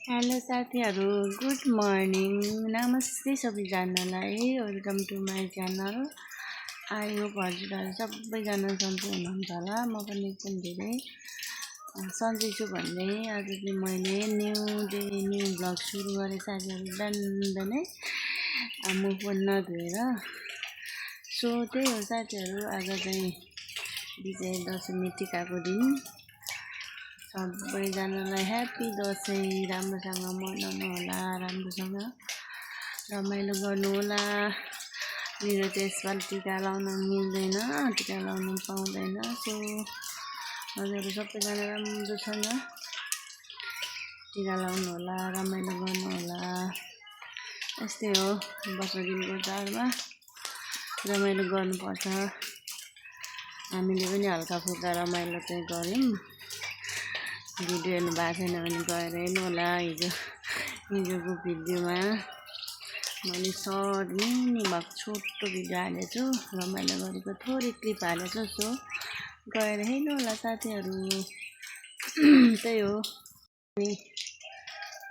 Hello साथीहरू, good morning, नमस्ते सबैजनालाई। Welcome to my channel. I hope हजुरहरू सबैजना सन्चै हुनुहुन्छ होला। म पनि एकदम धेरै सन्चै छु भन्ने आज चाहिँ मैले न्यू ब्लग सुरु गरेँ साथीहरू। बिहानै म फोन नधोएर। सो त्यही हो साथीहरू, आज चाहिँ विजय दशमी टिकाको दिन। सबैजनालाई ह्याप्पी दसैँ। राम्रोसँग मनाउनु होला, राम्रोसँग रमाइलो गर्नु होला। मेरो चाहिँ यसपालि टिका लाउन मिल्दैन, टिका लाउनु पाउँदैन। सो हजुरहरू सबैजना राम्रोसँग टिका लाउनु होला, रमाइलो गर्नु होला। यस्तै हो, वर्ष दिनको चाडमा रमाइलो गर्नुपर्छ। हामीले पनि हल्का फुल्का रमाइलो चाहिँ गऱ्यौँ। भिडियो हेर्नु भएको छैन भने गएर हेर्नु होला। हिजोको भिडियोमा मैले सर्ट मिनी भएको छोटो भिडियो हालेको छु, रमाइलो गरेको थोरै क्लिप हालेको छु। सो गएर हेर्नु होला साथीहरू। त्यही हो,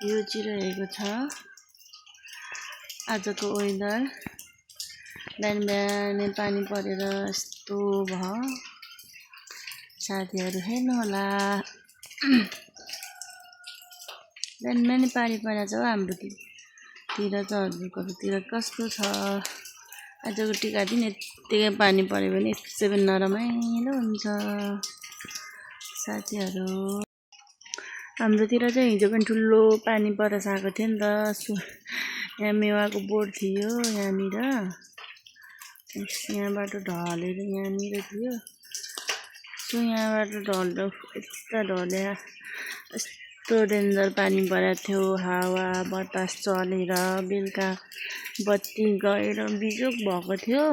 यो चिराएको छ आजको वेदर। बिहान पानी परेर यस्तो भयो साथीहरू, हेर्नु होला। बिहान पानी परेको छ हाम्रोतिर त। हजुरकोतिर कस्तो छ? आजको टिका दिन यत्तिकै पानी पऱ्यो भने यसै पनि नरमाइलो हुन्छ साथीहरू। हाम्रोतिर चाहिँ हिजो पनि ठुलो पानी परेर आएको थियो नि त। यहाँ मेवाको बोट थियो यहाँनिर, यहाँबाट ढलेर यहाँनिर थियो। सो यहाँबाट ढल्दा यता ढले, यस्तो डेन्जर पानी परेको थियो। हावा बतास चलेर बेलुका बत्ती गएर बिजोग भएको थियो।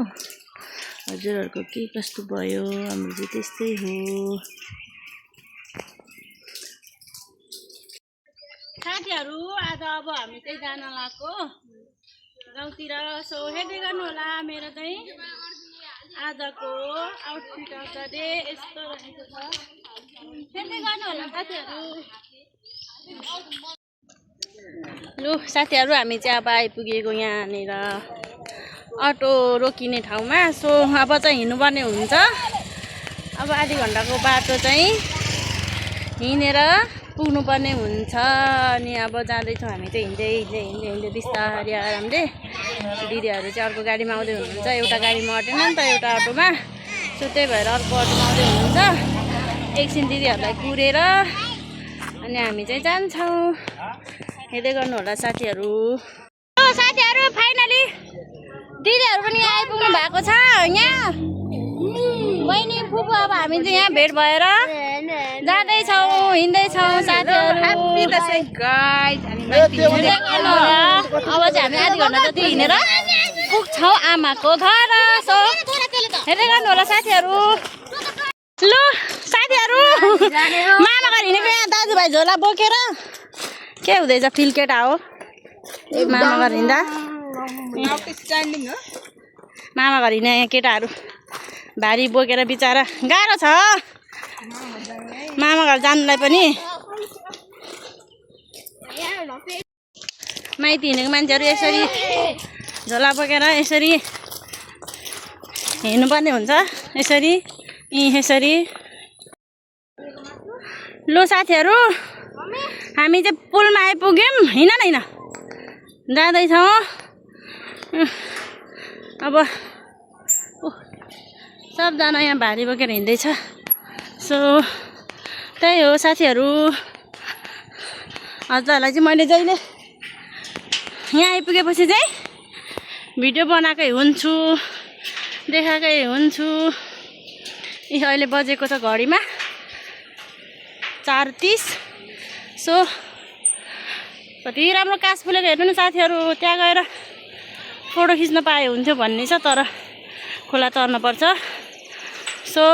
हजुरहरूको के कस्तो भयो? हाम्रो चाहिँ त्यस्तै हो साथीहरू। आज अब हामी चाहिँ जान लागेको गाउँतिर। सो हेर्दै गर्नु होला। मेरो चाहिँ आजको आउटफिट अगाडि यस्तो रहेको छ, हेर्दै गर्नु होला साथीहरू। लु साथीहरू, हामी चाहिँ अब आइपुगेको यहाँनिर अटो रोकिने ठाउँमा। सो अब चाहिँ हिँड्नुपर्ने हुन्छ। अब आधी घन्टाको बाटो चाहिँ हिँडेर पुग्नुपर्ने हुन्छ। अनि अब जाँदैछौँ हामी चाहिँ हिँड्दै बिस्तारै आरामले। दिदीहरू चाहिँ अर्को गाडीमा आउँदै हुनुहुन्छ। एउटा गाडीमा अटेन नि त, एउटा अटोमा। सो त्यही भएर अर्को अटोमा आउँदै हुनुहुन्छ। एकछिन दिदीहरूलाई कुरेर अनि हामी चाहिँ जान्छौँ। हेर्दै गर्नु होला साथीहरू। साथीहरू, फाइनली दिदीहरू पनि यहाँ आइपुग्नु भएको छ। यहाँ बहिनी फुपू, अब हामी चाहिँ यहाँ भेट भएर जाँदैछौँ, हिँड्दैछौँ साथीहरू। अब चाहिँ हामी आधी घन्टा जति हिँडेर पुग्छौँ आमाको घर। सो हेर्दै गर्नु होला साथीहरू। लु साथीहरू, मामा घर हिँडेको यहाँ दाजुभाइ झोला बोकेर के हुँदैछ? फिल केटा हो मामा घर हिँड्दा। मामा घर हिँड्ने यहाँ केटाहरू भारी बोकेर बिचरा गाह्रो छ मामा घर जानुलाई पनि। माइती हिँडेको मान्छेहरू यसरी झोला बोकेर यसरी हिँड्नुपर्ने हुन्छ, यसरी यसरी। लु साथीहरू, हामी चाहिँ पुलमा आइपुग्यौँ। हिँड न हिँड, जाँदैछौँ अब। सबजना यहाँ भारी बोकेर हिँड्दैछ। सो त्यही हो साथीहरू। हजुरहरूलाई चाहिँ मैले जहिले यहाँ आइपुगेपछि चाहिँ भिडियो बनाएकै हुन्छु, देखाएकै हुन्छु। अहिले बजेको छ घडीमा 4:30। सो कति राम्रो कास फुलेको हेर्नु नि साथीहरू। त्यहाँ गएर फोटो खिच्न पाए हुन्थ्यो भन्ने छ, तर खोला तर्नुपर्छ। सो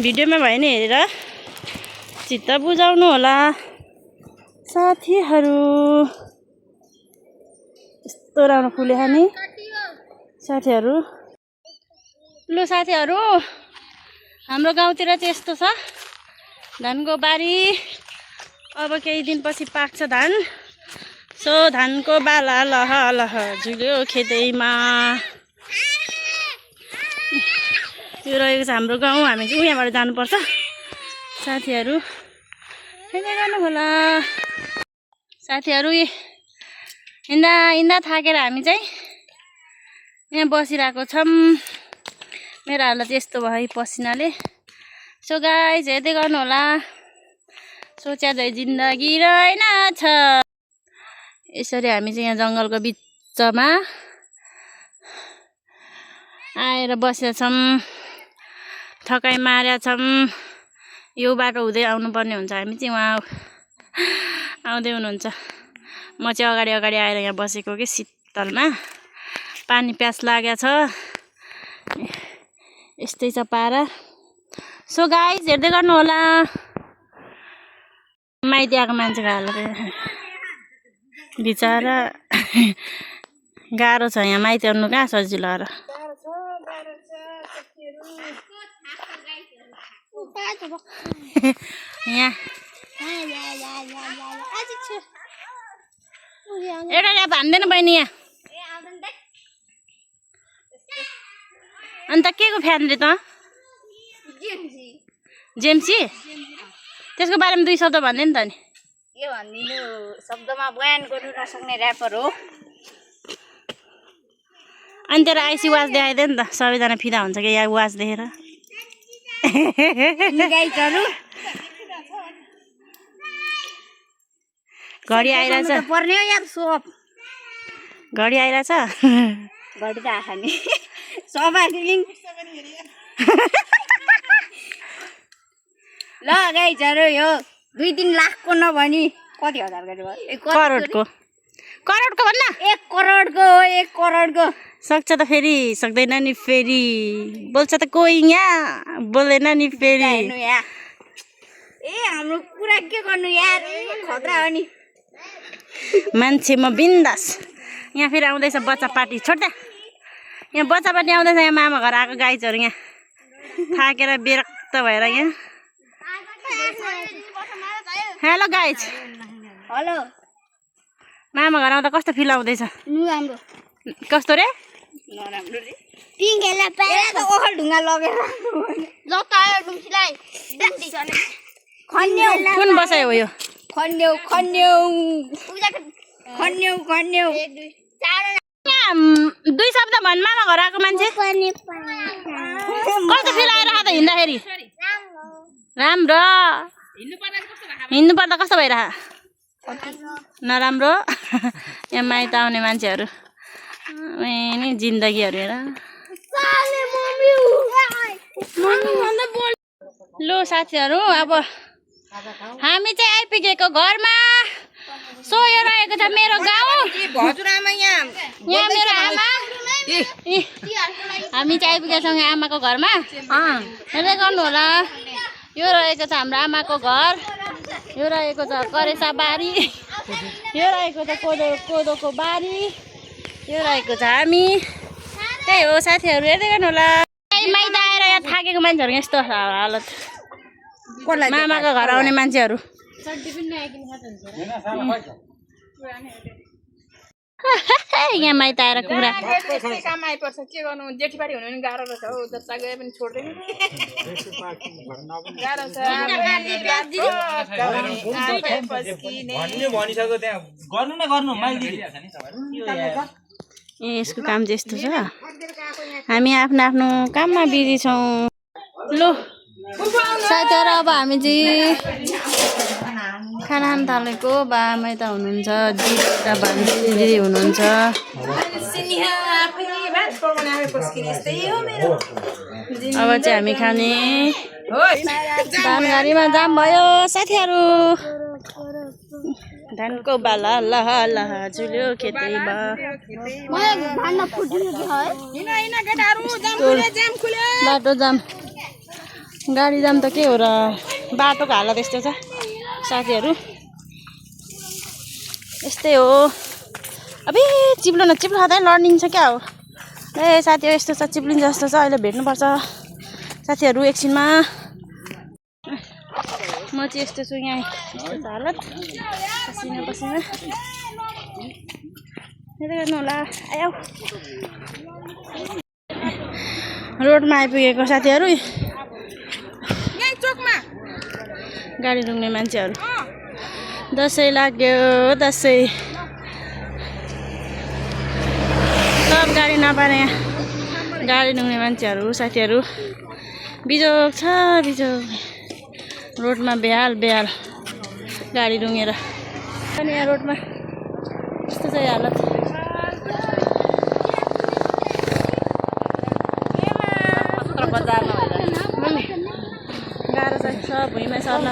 भिडियोमा भयो नि हेरेर चित्त बुझाउनु होला साथीहरू। यस्तो राम्रो फुलेको नि साथीहरू। लु साथीहरू, हाम्रो गाउँतिर चाहिँ यस्तो छ धानको बारी। अब केही दिनपछि पाक्छ धान। सो धानको बाला लह लह झुल्यो खेतैमा। यो रहेको छ हाम्रो गाउँ। हामी चाहिँ उहाँबाट जानुपर्छ। साथीहरू हिँड्दै गर्नु होला। साथीहरू हिँड्दा हिँड्दा थाकेर हामी चाहिँ यहाँ बसिरहेको छौँ। मेरो हालत यस्तो भयो पसिनाले। सो गाइस हेर्दै गर्नु होला। सोचे झै जिन्दगी रहेनछ। यसरी हामी चाहिँ यहाँ जङ्गलको बिचमा आएर बसेका छौँ। थकाइ मारेका छौँ। यो बाटो हुँदै आउनुपर्ने हुन्छ। हामी चाहिँ उहाँ आउँदै हुनुहुन्छ। म चाहिँ अगाडि अगाडि आएर यहाँ बसेको कि शीतलमा। पानी प्यास लागेको छ। यस्तै छ पारा। सो गाइस हेर्दै गर्नु होला। माइती आएको मान्छेको हालत बिचरा गाह्रो छ यहाँ माइती आउनु कहाँ सजिलो र। यहाँ एउटा भन्दैन बहिनी यहाँ। अन्त के को फ्यान रे त? जेम्सी। त्यसको बारेमा 2 शब्द भन्दै नि त नि। के भन्दिनु शब्दमा बयान गर्नु नसक्ने ऱ्यापर हो। अनि तेरो आइसी वाच देखाइदियो नि त। सबैजना फिदा हुन्छ कि यहाँ वाच देखेर। गाइजहरु घडी आइरहेछ। पर्ने हो यार सोप। घडी आइरहेछ। घडी त आछ नि। Sofa feeling. ल गाइजहरु यो 2-3 लाखको नभनी कति हजारको भयो? करोडको। करोडको भन्न। 1 करोडको हो। 1 करोडको। सक्छ त फेरि सक्दैन नि फेरि। बोल्छ त कोही यहाँ बोल्दैन नि फेरि। हेर्नु यहाँ। ए हाम्रो कुरा के गर्नु यार। खतरा हो नि। मान्छे म बिन्दास। यहाँ फेरि आउँदैछ बच्चा पार्टी। छोड दे। यहाँ बच्चा पार्टी आउँदैछ। यहाँ मामा घर आएको गाइजहरू यहाँ थाकेर विरक्त भएर यहाँ। Hello guys. हेलो। मामा घर आउँदा कस्तो फिल आउँदैछ? राम्रो। कस्तो रे? नराम्रो रे। पिङेला पाए त ओखल ढुङ्गा लगेर ल त आयो डुम्सीलाई खन्यौ। कुन बसाइ हो यो? खन्यौ खन्यौ खन्यौ खन्यौ। 2 शब्द भन् मामा घर आएको मान्छे। कस्तो फिल आइरहेको त हिँड्दाखेरि? राम्रो। हिँड्नु पर्दा कस्तो भइरह? नराम्रो। यहाँ माइत आउने मान्छेहरू नि जिन्दगीहरू हेर। लो साथीहरू अब हामी चाहिँ आइपुगेको घरमा। सो यो रहेको छ मेरो गाउँ। यहाँ मेरो आमा। हामी चाहिँ आइपुगेका छौँ आमाको घरमा। हेर्दै गर्नु होला। यो रहेको छ हाम्रो आमाको घर। यो रहेको छ करेसा बारी। यो रहेको छ कोदोको बारी। यो रहेको छ हामी। त्यही हो साथीहरू हेर्दै गर्नु होला। माइत आएर यहाँ थाकेको मान्छेहरू यस्तो हालत। मामाको घर आउने मान्छेहरू यहाँ माइत आएर कुरा। काम आइपर्छ के गर्नु। जेठीबारी हुनु पनि गाह्रो रहेछ हौ। जता गए पनि छोड्दैन। गाह्रो छ। यसको काम चाहिँ यस्तो छ। हामी आफ्नो आफ्नो काममा बिजी छौँ। लो साथीहरू अब हामी चाहिँ खाना खान थालेको। बा आमै त हुनुहुन्छ। दिदी भान्जी हुनुहुन्छ। अब चाहिँ हामी खाने। धान गाडीमा जाम भयो साथीहरू। धानको बाला लह लह झुल्यो खेतैमा। बाटो जाम। गाडी जाम त के हो र। बाटोको हालत यस्तो छ साथीहरू। यस्तै हो। अबे चिप्लो न चिप्लो खाँदै लर्निङ छ क्या हो। ए साथीहरू यस्तो छ चिप्लिन्छ जस्तो छ। अहिले भेट्नुपर्छ साथीहरू एकछिनमा। म चाहिँ यस्तो छु यहाँ यस्तो छ हालत पसिना पसिना हेर्नु होला आयो रोडमा आइपुगेको साथीहरू यही चोकमा गाडी रुङ्ने मान्छेहरू दसैँ लाग्यो दसैँ सब गाडी नपाएर यहाँ गाडी रुङ्ने मान्छेहरू साथीहरू बिजोग छ बिजोग रोडमा बेहाल बेहाल गाडी रुँगेर अनि यहाँ रोडमा यस्तो चाहिँ हालत गाह्रो छ सब भुइँमा सर्न